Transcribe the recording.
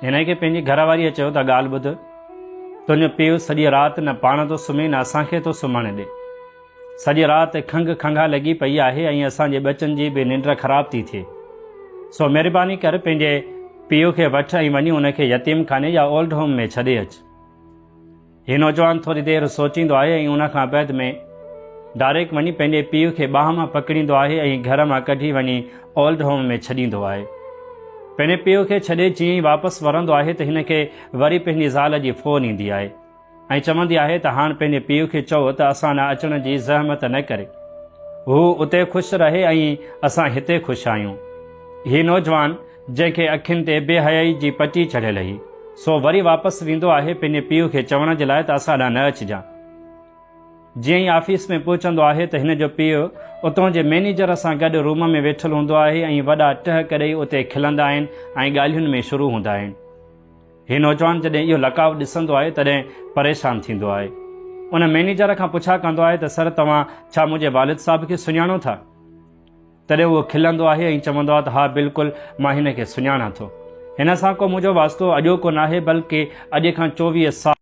هن کي پنهنجي گهر واريء چيو ته ڳالهه ٻڌ، تنهنجو پيء سڄي رات نه پاڻ ٿو سمهي نه اسان کي ٿو سمهڻ ڏي. سڄي رات کنگهه کنگها لڳي پئي آهي ۽ اسان جي ٻچن جي به ننڊ خراب ٿي ٿئي. سو مهرباني ڪر پنهنجي پيء کي وٺ ۽ وڃي ان کي يتيم خاني يا اولڊ هوم ۾ ڇڏي اچ. هي نوجوان ٿوري دير سوچيندو آهي ۽ ان کان بعد ۾ ڊائريڪٽ وڃي پنهنجي پيء کي ٻانهن مان پڪڙيندو آهي ۽ گهر مان ڪڍي وڃي اولڊ هوم ۾ ڇڏيندو آهي. پنهنجي پيء کي ڇڏي جيئن ئي واپس ورندو آهي ته هن کي وري پنهنجي زال جي فون ايندي آهي ۽ چوندي آهي ته هاڻ پنهنجي پيء کي چئو ته اسان ڏانهن اچڻ جي زحمت نه ڪري. هو اتي خوش رهي ۽ اسان هتي خوش آهيون. هي نوجوان جنهن کي اکين تي بي حيائي جي پٽي چڙهيل هئي، سو وري واپس ويندو آهي پنهنجي پيء کي چوڻ جي لاء ته اسان ڏانهن نه اچجان. جيئن ئي آفيس ۾ پهچندو آهي ته هن جو پيء اتون جي مئنيجر سان گڏ روم ۾ ويٺل هوندو آهي ۽ وڏا ٽهڪ ڏئي اتي کلندا آهن ۽ ڳالهين ۾ شروع هوندا آهن. هي نوجوان جڏهن اهو لقاء ڏسندو آهي تڏهن پريشان ٿيندو آهي. ان مئنيجر کان پڇا ڪندو آهي ته سر توهان ڇا منهنجي والد صاحب کي سڃاڻو ٿا؟ تڏهن اهو کلندو آهي ۽ چوندو آهي ته ها بلڪل مان هن کي سڃاڻان ٿو. هن سان ڪو منهنجو واسطو اڄوڪو ناهي بلڪه اڄ کان 24 سال.